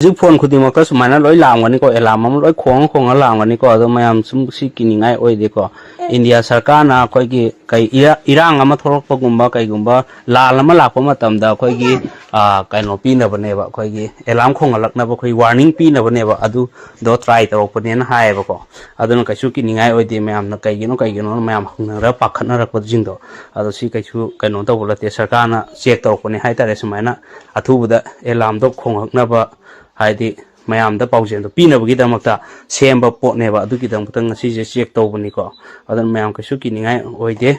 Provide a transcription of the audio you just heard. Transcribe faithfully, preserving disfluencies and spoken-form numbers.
ꯍꯧꯖꯤꯛ ꯐꯣꯟ ꯈꯨꯗꯤꯡꯃꯛꯇ ꯁꯨꯃꯥꯏꯅ ꯂꯣꯏ ꯂꯥꯛꯑꯝꯒꯅꯤꯀꯣ, ꯑꯦꯂꯥꯝ ꯑꯃ ꯂꯣꯏ ꯈꯣꯡꯉ ꯈꯣꯡꯉ ꯂꯥꯛꯑꯝꯒꯅꯤꯀꯣ꯫ ꯑꯗꯣ ꯃꯌꯥꯝ ꯁꯨꯝ ꯁꯤ ꯀꯤꯅꯤꯡꯉꯥꯏ ꯑꯣꯏꯗꯦꯀꯣ꯫ ꯏꯟꯗꯤꯌꯥ ꯁꯔꯀꯥꯔꯅ ꯑꯩꯈꯣꯏꯒꯤ ꯀꯩ ꯏꯔꯥ-, ꯏꯔꯥꯡ ꯑꯃ ꯊꯣꯛꯂꯛꯄꯒꯨꯝꯕ, ꯀꯩꯒꯨꯝꯕ ꯂꯥꯟ ꯑꯃ ꯂꯥꯛꯄ ꯃꯇꯝꯗ ꯑꯩꯈꯣꯏꯒꯤ, ꯑ, ꯀꯩꯅꯣ ꯄꯤꯅꯕꯅꯦꯕ, ꯑꯩꯈꯣꯏꯒꯤ ꯑꯦꯂꯥꯔꯝ ꯈꯣꯡꯍꯜꯂꯛꯅꯕ, ꯑꯩꯈꯣꯏ ꯋꯥꯔꯅꯤꯡ ꯄꯤꯅꯕꯅꯦꯕ, ꯑꯗꯨꯗꯣ ꯇ꯭ꯔꯥꯏ ꯇꯧꯔꯛꯄꯅꯦꯅ ꯍꯥꯏꯌꯦꯕꯀꯣ꯫ ꯑꯗꯨꯅ ꯀꯩꯁꯨ ꯀꯤꯅꯤꯡꯉꯥꯏ ꯑꯣꯏꯗꯦ꯫ ꯃꯌꯥꯝꯅ ꯀꯩꯒꯤꯅꯣ, ꯀꯩꯒꯤꯅꯣꯅ ꯃꯌꯥꯝ ꯍꯪꯅꯔ ꯄꯥꯈꯠꯅꯔꯛꯄꯁꯤꯡꯗꯣ, ꯑꯗꯣ ꯁꯤ ꯀꯩꯁꯨ ꯀꯩꯅꯣ ꯇꯧꯕ ꯅꯠꯇꯦ꯫ ꯁꯔꯀꯥꯔꯅ ꯆꯦꯛ ꯇꯧꯔꯛꯄꯅꯦ ꯍꯥꯏꯇꯥꯔꯦ꯫ ꯁꯨꯃꯥꯏꯅ ꯑꯊꯨꯕꯗ ꯑꯦꯂꯥꯔꯝꯗꯣ ꯈꯣꯡꯉꯛꯅꯕ, ꯍꯥꯏꯗꯤ ꯃꯌꯥꯝꯗ ꯄꯥꯎꯖꯦꯜꯗꯣ ꯄꯤꯅꯕꯒꯤꯗꯃꯛꯇ ꯁꯦꯝꯕ ꯄꯣꯠꯅꯦꯕ꯫ ꯑꯗꯨꯒꯤꯗꯃꯛꯇ ꯉꯁꯤꯁꯦ ꯆꯦꯛ ꯇꯧꯕꯅꯤꯀꯣ꯫ ꯑꯗꯨꯅ ꯃꯌꯥꯝ ꯀꯩꯁꯨ ꯀꯤꯅꯤꯡꯉꯥꯏ ꯑꯣꯏꯗꯦ꯫